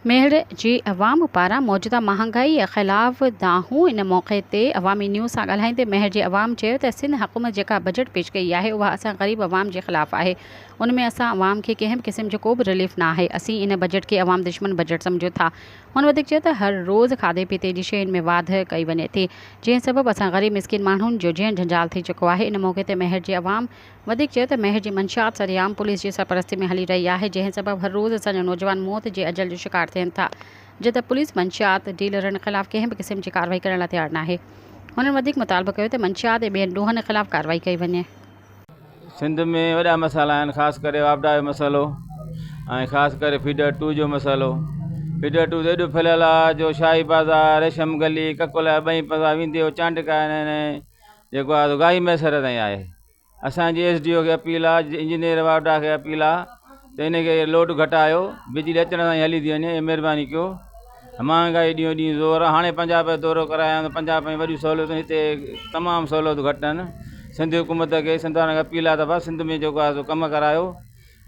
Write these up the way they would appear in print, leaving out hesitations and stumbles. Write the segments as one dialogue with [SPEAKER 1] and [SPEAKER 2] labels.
[SPEAKER 1] ميهڙ جي عوام پاران موجوده مهانگائي خلاف دانهون ان موقعي تي عوامي نيوز سان ڳالهائيندي ميهڙ جي عوام چيو ته سنڌ حڪومت جيڪا بجيٽ پيش ڪئي آهي اها اسان غريب عوام جي خلاف آهي ان ۾ اسان عوام کي ڪنهن به قسم جو ڪو به رليف نه آهي اسين ان بجيٽ کي عوام دشمن بجيٽ سمجهون ٿا هن وڌيڪ چيو ته هر روز کاڌي پيتي جي شين ۾ واڌ ڪئي وڃي ٿي جنهن سبب اسان غريب مسڪين ماڻهن جو جيئڻ جنجال ٿي چڪو آهي ان موقعي تي ميهڙ جي عوام وڌيڪ چيو ته ميهڙ جي منشيات سرعام پوليس جي سرپرستي ۾ هلي رهي آهي جنهن سبب هر روز اسان جا نوجوان موت جي اجل جو شڪار ٿين ٿا جڏهن ته پوليس منشيات ڊيلرن خلاف ڪنهن به قسم جي ڪارروائي ڪرڻ لاء تيار ناهي هنن وڌيڪ مطالبو ڪيو ته منشيات ۽ ٻين ڏوهن خلاف ڪارروائي ڪئي وڃي.
[SPEAKER 2] سنڌ ۾ وڏا مسئلا آهن خاص ڪري واپڊا جو مسئلو ۽ خاص ڪري فيڊر ٽو جو مسئلو فيڊر ٽو ته ايڏو ڦهليل آهي جو شاهي بازار ريشم گلي ڪڪولا ٻئي پاسا ويندي چانڊڪا جيڪو آهي سو گاهي ميسر تائين آهي اسان جي ايس ڊي او کي اپيل آهي انجنيئر واپڊا کي اپيل آهي ته ان کي لوڊ گهٽايو بجلي اچڻ سان ئي هلي ٿي وڃي مهرباني ڪيو مهانگائي ڏينهون ڏينهن زور آهي هاڻي پنجاب جو دورو ڪرايا آهن پنجاب ۾ وڏيون سهولتون هتي تمام سهولتون گهٽ آهن سنڌ حڪومت کي سنڌ وارن کي اپيل آهي ته بس سنڌ ۾ جيڪو آهي سو ڪم ڪرايو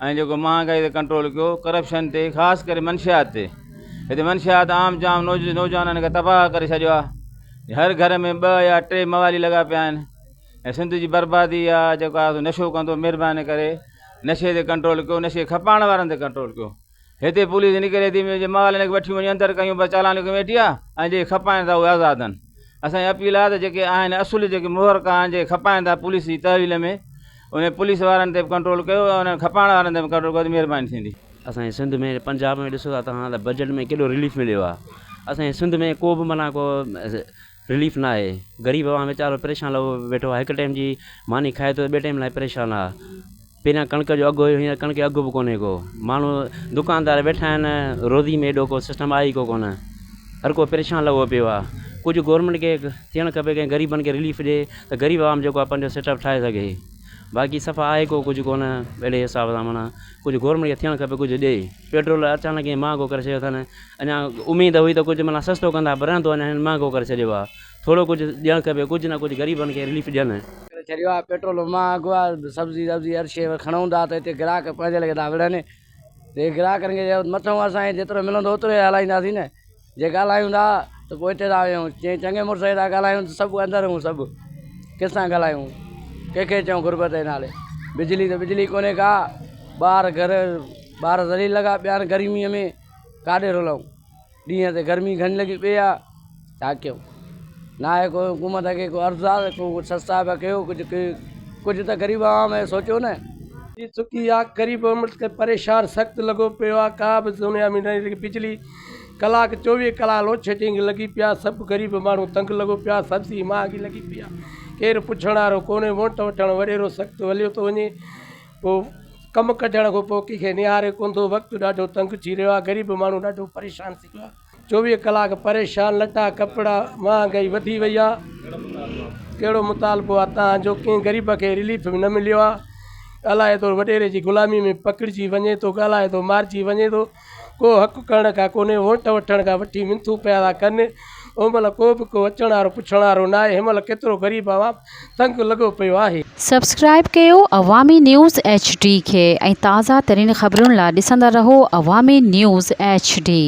[SPEAKER 2] ۽ جيڪو مهانگائي تي ڪنٽرول ڪيو ڪرپشن تي خاص ڪري منشيات تي هتي منشيات عام جام نوجوانن کي تباهه ڪري ڇڏيو آهي هر گهر ۾ ٻه يا ٽي موالي لڳا پيا آهن ۽ سنڌ جي بربادي آهي جيڪو آهي نشو ڪندو مهرباني ڪري نشي تي ڪنٽرول ڪيو نشي کپائڻ وارن تي ڪنٽرول ڪيو هتي پوليس نڪري ٿي موالين کي وٺي وڃي اندر ڪيون بس چالان لکي ويٺي آهي ۽ جيڪي کپائن ٿا اهي آزاد آهن اسان جي اپيل آهي ته جيڪي آهن اصل جيڪي محرڪ آهن جيڪي کپائن ٿا پوليس جي تحويل ۾ انهن پوليس وارن تي به ڪنٽرول ڪيو ۽ انهن کپائڻ وارن تي به ڪنٽرول ڪيو ته مهرباني ٿيندي.
[SPEAKER 3] اسان جي سنڌ ۾ پنجاب ۾ ڏسو ٿا توهان ته بجيٽ ۾ ڪيڏو رليف مليو آهي اسان جي سنڌ ۾ ڪو به معنيٰ ڪو رليف نه آهي غريب عوام ويچارو پريشان لڳو ويٺو آهي هڪ ٽائيم جي ماني کائي ٿو ته ٻئي ٽائيم لاء پريشان آهي پهريان ڪڻڪ جو اگهه هيو هينئر ڪڻڪ جو اگهه به ڪونهي ڪو ماڻهو دڪاندار ويٺا آهن روزي ۾ ايڏو ڪو سسٽم آهي ئي ڪو ڪونه هر ڪو پريشان لڳو پيو آهي ڪجهه گورنمينٽ کي ٿيڻ کپي ڪنهن غريبن کي رليف ڏي ته غريب عوام جيڪو آهي پنهنجو سيٽ اپ ٺاهي سگهي باقي صفا آهي ڪو ڪجهه ڪونه اهڙي حساب سان معنيٰ ڪجهه گورنمينٽ کي ٿيڻ کپي ڪجهه ڏي پيٽرول اچانڪ ائين مهانگو ڪري ڇڏيو اٿن اڃا اميد هئي ته ڪجهه معنيٰ سستو ڪندا پر رهندو اڃا هنن مهانگو ڪري ڇڏيو آهي ٿورو ڪجهه ڏيڻ کپي ڪجهه نه ڪجهه غريبن کي رليف ڏين.
[SPEAKER 4] ڪري ڇڏيو آهي پيٽرول مهانگو آهي سبزي وبزي هر شيء کڻون ٿا ته هتي گراهڪ پنهنجي لڳي ٿا وڙهن ته گراهڪن کي مٿو اسان کي جيترو ملندو اوترو ئي هلائينداسين نه جي ڳالهايون ٿا ته پوء هتي ٿا ويهون چي چڱي مڙس کي ٿا ڳالهايون ته سڀ اندر هون سڀ ڪنهن سان ڳالهايون ڪنهن کي چئون غربت جي نالي بجلي ته بجلي ڪونهي ڪا ٻار گهر ٻار ذليل لڳا پيا آهن گرميء ۾ ڪاڏي رلون ڏينهن تي گرمي گهڻي لڳي پئي آ ڇا ڪيون نه آهي ڪو حڪومت کي ڪو عرض آ ڪو سستا پيا ڪيو ڪجهه ڪيو ڪجهه ته غريب عوام جو سوچو نه.
[SPEAKER 5] ٿي چڪي آ غريب ملڪ پريشان سخت لڳو پيو آ ڪا به دنيا ۾ نه بجلي ڪلاڪ 24 ڪلاڪ لوڊشيڊنگ لڳي پيا سڀ غريب ماڻهو تنگ لڳو پيا سبزي مهانگي لڳي پئي آ ڪير پڇڻ وارو ڪونهي ووٽ وٺڻ وڏيرو سخت هليو ٿو وڃي پوء ڪم ڪڍڻ کان پوء ڪنهن کي نهاري ڪونه ٿو وقت ڏاڍو تنگ ٿي رهيو آهي غريب ماڻهو ڏاڍو پريشان ٿي ويو آهي 24 ڪلاڪ پريشان لٽا ڪپڙا مهانگائي وڌي وئي آهي ڪهڙو مطالبو آهي تان جو ڪنهن غريب کي رليف به نه مليو آهي ڳالهائي ٿو وڏيري جي غلامي ۾ پڪڙجي وڃي ٿو ڳالهائي ٿو مارجي وڃي ٿو ڪو حق ڪرڻ کان ڪونهي، ووٽ وٺڻ کان وٺي منٿون پيا ٿا ڪن، او مهل ڪو به ڪو اچڻ وارو پڇڻ وارو ناهي، هن مهل ڪيترو غريب عوام تنگ لڳو پيو آهي.
[SPEAKER 1] سبسڪرائيب ڪيو عوامي نيوز ايڇ ڊي کي ۽ تازه ترين خبرن لا ڏسندا رهو عوامي نيوز ايڇ ڊي.